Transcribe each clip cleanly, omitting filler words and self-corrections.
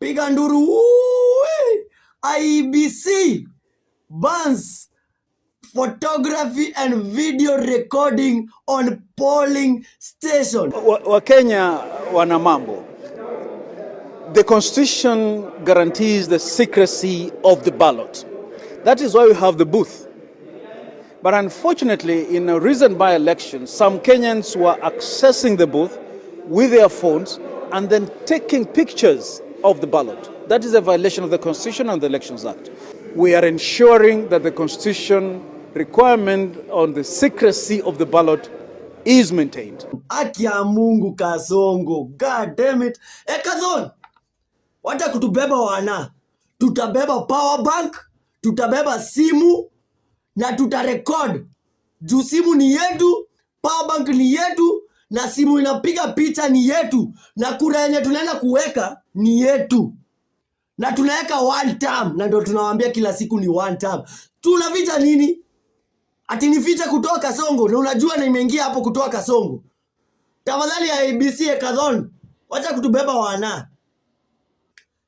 Piga nduru wuuu! IEBC bans photography and video recording on polling station. Wakenya wana mambo. The constitution guarantees the secrecy of the ballot. That is why we have the booth. But unfortunately, in a recent by-election, some Kenyans were accessing the booth with their phones and then taking pictures of the ballot. That is a violation of the Constitution and the Elections Act. We are ensuring that the Constitution requirement on the secrecy of the ballot is maintained. Haki ya Mungu, Kasongo. God damn it. Hackathon. Wacha kutubeba wana. Tutabeba power bank, tutabeba simu na tutarecord. Juu simu ni yetu, power bank ni yetu na simu inapiga picha ni yetu na kura yenye tunaenda kuweka ni yetu. Na tunaweka one term na ndio tunawaambia kila siku ni one term. Tunaficha nini? Ati nifiche kutoka Kasongo na unajua na imeingia hapo kutoka Kasongo. Tafadhali IEBC, hackathon, wacha kutubeba wana.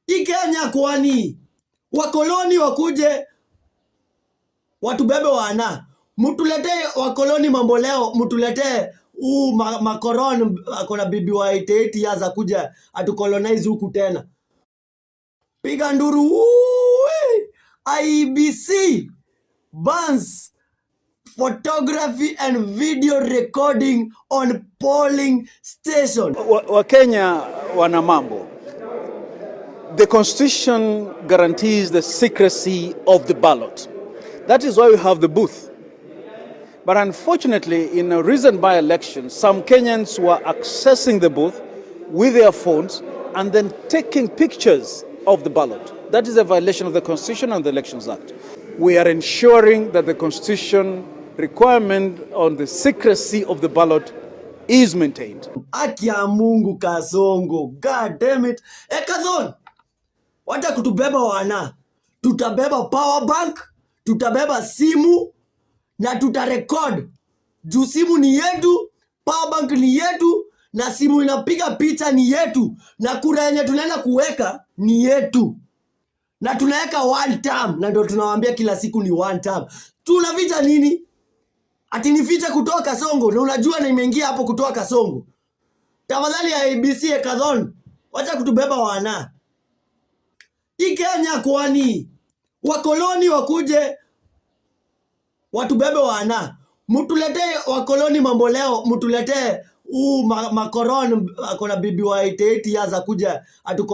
Hii Kenya kwani wakoloni wakuje watubebe wana? Mtuletee wakoloni mambo leo, mtuletee huu Macron akona bibi wa 88 years akuja atucolonize huku tena. Piga nduru wuuu! IEBC bans photography and video recording on polling station. Wakenya wana mambo. The constitution guarantees the secrecy of the ballot. That is why we have the booth. But unfortunately, in a recent by-election, some Kenyans were accessing the booth with their phones and then taking pictures of the ballot. That is a violation of the Constitution and the Elections Act. We are ensuring that the Constitution requirement on the secrecy of the ballot is maintained. Haki ya Mungu, Kasongo. God damn it. Hackathon. Wacha kutubeba wana. Tutabeba power bank, tutabeba simu na tutarecord. Juu simu ni yetu, power bank ni yetu na simu inapiga picha ni yetu na kura yenye tunaenda kuweka ni yetu. Na tunaweka one term na ndio tunawaambia kila siku ni one term. Tunaficha nini? Ati nifiche kutoka Kasongo na unajua na imeingia hapo kutoka Kasongo. Tafadhali IEBC, hackathon, wacha kutubeba wana. Hii Kenya kwani wakoloni wakuje watubebe wana? Mtuletee wakoloni mambo leo, mtuletee huu Macron akona bibi wa 88 years akuja atu